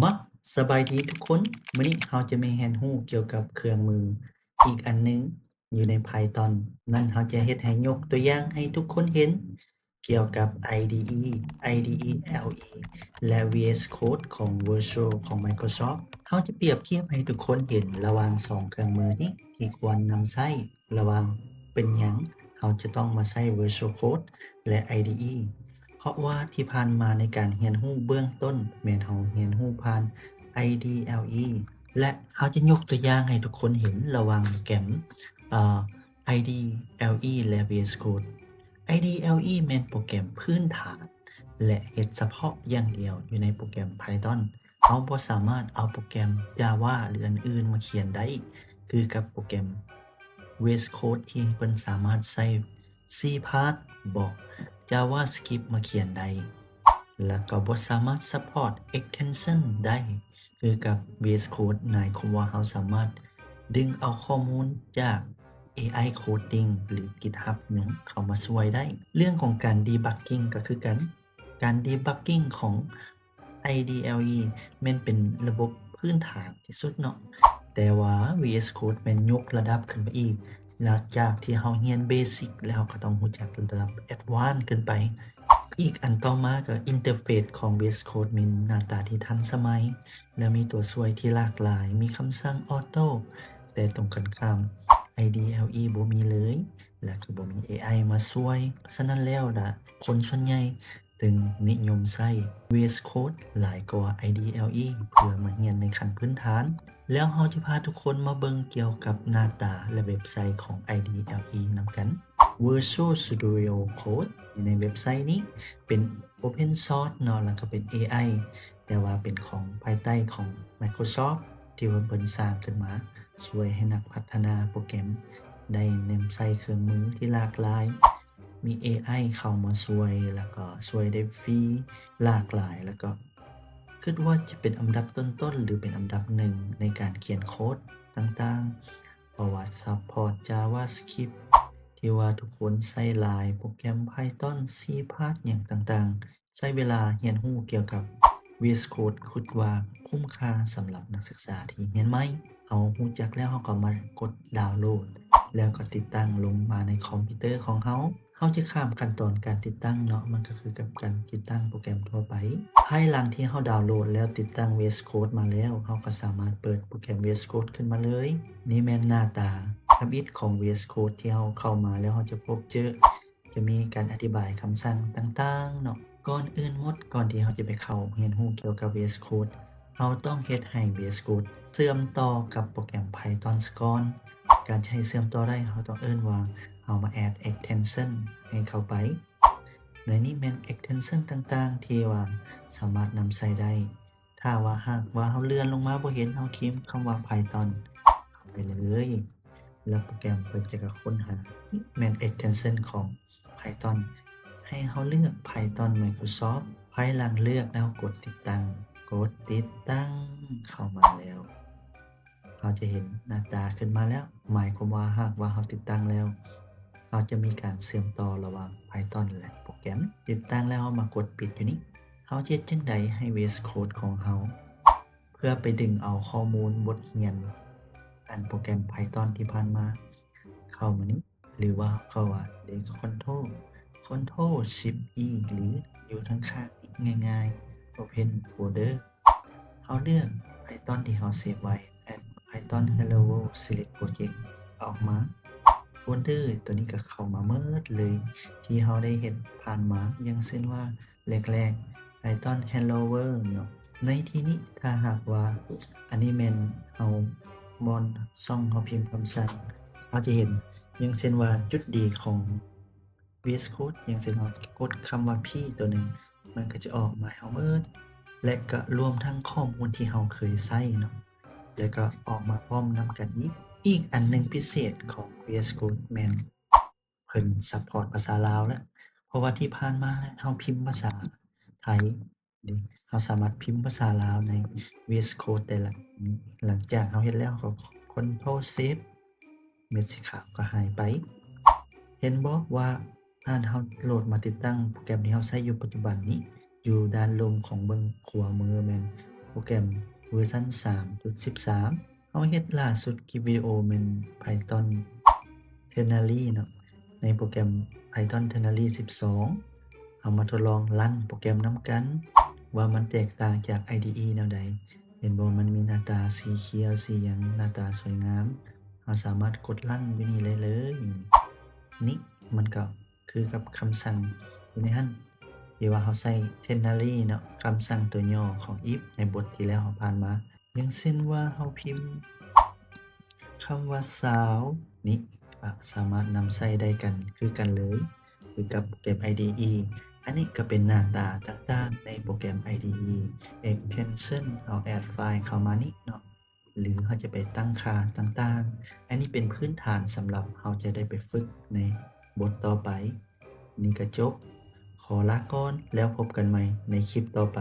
ມະ ສະບາຍດີທຸກຄົນ, ມື້ນີ້ເຮົາຈະມາຮຽນຮູ້ກ່ຽວກັບເຄື່ອງມືອີກອັນໜຶ່ງຢູ່ໃນ Python. ນັ້ນເຮົາຈະເຮັດໃຫ້ຍົກຕົວຢ່າງໃຫ້ທຸກຄົນເຫັນກ່ຽວກັບ IDE, IDE LE ແລະ VS Code ຂອງ Visual ຂອງ Microsoft. ເຮົາຈະປຽບທຽບໃຫ້ທຸກຄົນເຫັນລະຫວ່າງສອງເຄື່ອງມືນີ້ທີ່ຄວນນຳໃຊ້. ລະຫວ່າງເປັນຫຍັງເຮົາຈະຕ້ອງມາໃຊ້ Visual Code ແລະ IDE ເພາະວ່າທີ່ຜ່ານມາໃນການຮຽນຮູ້ເບື້ອງຕົ້ນ ແມ່ນເຮົາຮຽນຮູ້ຜ່ານ IDE ແລະ ເຮົາຈະຍົກຕົວຢ່າງໃຫ້ທຸກຄົນເຫັນລະຫວ່າງໂປຣແກຣມ ເອີ IDE LE ແລະ VS Code. IDE LE ແມ່ນໂປຣແກຣມພື້ນຖານ ແລະ ເຮັດສະເພາະຢ່າງດຽວຢູ່ໃນໂປຣແກຣມ Python. ເຮົາບໍ່ສາມາດເອົາໂປຣແກຣມ Java ຫຼື ອັນອື່ນມາຂຽນໄດ້ ຄືກັບໂປຣແກຣມ VS Code ທີ່ເພິ່ນສາມາດໃຊ້ C Path ບໍ JavaScript ມາຂຽນໄດ້ ແລະ ກໍບໍ່ສາມາດ support extension ໄດ້ ຄືກັບ VS Code. ໝາຍຄວາມວ່າເຮົາສາມາດດຶງເອົາຂໍ້ມູນຈາກ AI Coding ຫຼື GitHub ຫຍັງເຂົ້າມາຊ່ວຍໄດ້. ເລື່ອງຂອງການ debugging ກໍຄືກັນ, ການ debugging ຂອງ IDE LE ແມ່ນເປັນລະບົບພື້ນຖານທີ່ສຸດເນາະ, ແຕ່ວ່າ VS Code ແມ່ນຍົກລະດັບຂຶ້ນໄປອີກ. ຫຼັງຈາກທີ່ເຮົາຮຽນ basic ແລ້ວ ເຮົາກໍຕ້ອງຮູ້ຈັກລະດັບ advance ຂຶ້ນໄປ. ອີກອັນຕໍ່ມາກໍ interface ຂອງ VS Code ມີໜ້າຕາທີ່ທັນສະໄໝ ແລະ ມີຕົວຊ່ວຍທີ່ຫຼາກຫຼາຍ, ມີຄຳສັ່ງ auto, ແຕ່ຕົງກັນຂ້າມ IDE LE ບໍ່ມີເລີຍ ແລະ ກໍບໍ່ມີ AI ມາຊ່ວຍ. ສະນັ້ນແລ້ວລະ ຄົນສ່ວນໃຫຍ່ ຈຶ່ງນິຍົມໃຊ້ VS Code ຫຼາຍກວ່າ IDE LE ເພື່ອມາຮຽນໃນຂັ້ນພື້ນຖານ. ແລ້ວເຮົາຈະພາທຸກຄົນມາເບິ່ງກ່ຽວກັບໜ້າຕາ ແລະ ເວັບໄຊຂອງ IDE LE ນຳກັນ. Visual Studio Code ໃນເວັບໄຊນີ້ເປັນ Open Source ເນາະ ແລ້ວກໍເປັນ AI ແຕ່ວ່າເປັນຂອງພາຍໃຕ້ຂອງ Microsoft ທີ່ວ່າເພິ່ນສ້າງຂຶ້ນມາ ຊ່ວຍໃຫ້ນັກພັດທະນາໂປຣແກຣມໄດ້ນຳໃຊ້ເຄື່ອງມືທີ່ຫຼາກຫຼາຍ, ມີ AI ເຂົ້າມາຊ່ວຍ ແລ້ວກໍຊ່ວຍໄດ້ຟຣີຫຼາກຫຼາຍ, ແລ້ວກໍຄິດວ່າຈະເປັນອັນດັບຕົ້ນໆ ຫຼື ເປັນອັນດັບໜຶ່ງໃນການຂຽນໂຄດຕ່າງໆ, ເພາະວ່າ support JavaScript ທີ່ວ່າທຸກຄົນໃຊ້ຫຼາຍ, ໂປຣແກຣມ Python, C Path ຫຍັງຕ່າງໆ. ໃຊ້ເວລາຮຽນຮູ້ກ່ຽວກັບ VS Code ຄິດວ່າຄຸ້ມຄ່າສຳລັບນັກສຶກສາທີ່ຮຽນໃໝ່. ເຮົາຮູ້ຈັກແລ້ວ ເຮົາກໍມາກົດດາວໂຫຼດ ແລ້ວກໍຕິດຕັ້ງລົງມາໃນຄອມພິວເຕີຂອງເຮົາ. ເຮົາຈະຂ້າມຂັ້ນຕອນການຕິດຕັ້ງເນາະ, ມັນກໍຄືກັບການຕິດຕັ້ງໂປຣແກຣມທົ່ວໄປ. ພາຍຫຼັງທີ່ເຮົາດາວໂຫຼດແລ້ວ ຕິດຕັ້ງ VS Code ມາແລ້ວ, ເຮົາກໍສາມາດເປີດໂປຣແກຣມ VS Code ຂຶ້ນມາເລີຍ. ນີ້ແມ່ນໜ້າຕາທຳອິດຂອງ VS Code ທີ່ເຮົາເຂົ້າມາແລ້ວ ເຮົາຈະພົບເຈີ ຈະມີການອະທິບາຍຄຳສັ່ງຕ່າງໆເນາະ. ກ່ອນອື່ນໝົດ, ກ່ອນທີ່ເຮົາຈະໄປເຂົ້າຮຽນຮູ້ກ່ຽວກັບ VS Code, ເຮົາຕ້ອງເຮັດໃຫ້ VS Code ເຊື່ອມຕໍ່ກັບໂປຣແກຣມ Python ສາກ່ອນ. ການຈະໃຫ້ເຊື່ອມຕໍ່ໄດ້, ເຮົາຕ້ອງເອີ້ນວ່າເຮົາມາ add extension ໃຫ້ເຂົ້າໄປ. ໃນນີ້ແມ່ນ extension ຕ່າງໆ ທີ່ວ່າສາມາດນຳໃຊ້ໄດ້. ຖ້າວ່າຫາກວ່າເຮົາເລື່ອນລົງມາບໍ່ເຫັນ, ເຮົາພິມຄຳວ່າ Python ເຂົ້າໄປເລີຍ ແລ້ວໂປຣແກຣມເພິ່ນຈະກະຄົ້ນຫາ ແມ່ນ extension ຂອງ Python ໃຫ້ເຮົາເລືອກ Python Microsoft. ພາຍຫຼັງເລືອກແລ້ວກົດຕິດຕັ້ງ, ກົດຕິດຕັ້ງເຂົ້າມາແລ້ວ ເຮົາຈະເຫັນໜ້າຕາຂຶ້ນມາແລ້ວ. ໝາຍຄວາມວ່າຫາກວ່າເຮົາຕິດຕັ້ງແລ້ວ, ເຮົາຈະມີການເຊື່ອມຕໍ່ລະຫວ່າງ Python ແລະ ໂປຣແກຣມ. ຕິດຕັ້ງແລ້ວເຮົາມາກົດປິດຢູ່ນີ້. ເຮົາຈະເຮັດຈັ່ງໃດໃຫ້ VS Code ຂອງເຮົາ ເພື່ອໄປດຶງເອົາຂໍ້ມູນບົດຮຽນອັນໂປຣແກຣມ Python ທີ່ຜ່ານມາເຂົ້າມານີ້ ຫຼືວ່າເຮົາເຂົ້າວ່າ Delete Control, Control Shift E ຫຼືຢູ່ທາງຂ້າງນີ້ ງ່າຍໆ Open Folder. ເຮົາເລືອກ Python ທີ່ເຮົາເຊບໄວ້ Python Hello World Select Project ອອກມາ. Folder ຕົວນີ້ກໍເຂົ້າມາໝົດເລີຍ ທີ່ເຮົາໄດ້ເຮັດຜ່ານມາ, ຢ່າງເຊັ່ນວ່າ ແລກໆ Python Hello World ເນາະ. ໃນທີ່ນີ້ ຖ້າຫາກວ່າ ອັນນີ້ແມ່ນເຮົາ ບ່ອນຊ່ອງເຮົາພິມຄຳສັ່ງ, ເຮົາຈະເຫັນ ຢ່າງເຊັ່ນວ່າ ຈຸດດີຂອງ VS Code ຢ່າງເຊັ່ນ ເຮົາກົດຄຳວ່າ P ຕົວໜຶ່ງ ມັນກໍຈະອອກມາໃຫ້ເຮົາໝົດ ແລະ ກໍລວມທັງຂໍ້ມູນທີ່ເຮົາເຄີຍໃຊ້ເນາະ ແລະ ກໍອອກມາພ້ອມນຳກັນອີກ. ອີກອັນໜຶ່ງພິເສດຂອງ VS Code ແມ່ນ ເພິ່ນ support ພາສາລາວແລ້ວ ເພາະວ່າທີ່ຜ່ານມາເຮົາພິມພາສາໄທເດ້, ເຮົາສາມາດພິມພາສາລາວໃນ VS Code ໄດ້ລະ. ຫຼັງຈາກເຮົາເຮັດແລ້ວ ເຮົາກໍ Control Save ເມັດສີຂາວກໍຫາຍໄປ. ເຫັນບໍ່ວ່າ ອັນເຮົາໂຫຼດມາຕິດຕັ້ງໂປຣແກຣມທີ່ເຮົາໃຊ້ຢູ່ປັດຈຸບັນນີ້ ຢູ່ດ້ານລຸ່ມຂອງເບື້ອງຂວາມືແມ່ນ ປຣແກຣມເວີຊັນສາມຈຸດສິບສາມ. ເຮົາເຮັດລ່າສຸດຄລິບວິດີໂອແມ່ນ Python Ternary ເນາະ. ໃນໂປຣແກຣມ Python Ternary ສິບສອງ ເຮົາມາທົດລອງຣັນໂປຣແກຣມນຳກັນ ວ່າມັນແຕກຕ່າງຈາກ IDE ແນວໃດ. ເຫັນບໍ່ ມັນມີໜ້າຕາສີຂຽວ ສີຫຍັງ ໜ້າຕາສວຍງາມ. ເຮົາສາມາດກົດຣັນຢູ່ນີ້ໄດ້ເລີຍ. ນີ້ມັນກໍຄືກັບຄຳສັ່ງຢູ່ໃນຫັ້ນ ທີ່ວ່າເຮົາໃຊ້ Ternary ເນາະ, ຄຳສັ່ງຕົວຫຍໍ້ຂອງ if ໃນບົດທີ່ແລ້ວເຮົາຜ່ານມາ. ຢ່າງເຊັ່ນວ່າເຮົາພິມຄຳວ່າຊາວ ນີ້ກໍສາມາດນຳໃຊ້ໄດ້ກັນຄືກັນເລີຍ ຄືກັບໂປຣແກຣມ IDE. ອັນນີ້ກໍເປັນໜ້າຕາຕ່າງໆໃນໂປຣແກຣມ IDE. Extension ເຮົາ add file ເຂົ້າມານີ້ເນາະ ຫຼືເຮົາຈະໄປຕັ້ງຄ່າຕ່າງໆ. ອັນນີ້ເປັນພື້ນຖານສຳລັບເຮົາຈະໄດ້ໄປຝຶກໃນບົດຕໍ່ໄປ. ນີ້ກໍຈົບ. ຂໍລາກ່ອນ ແລ້ວພົບກັນໃໝ່ໃນຄລິບຕໍ່ໄປ.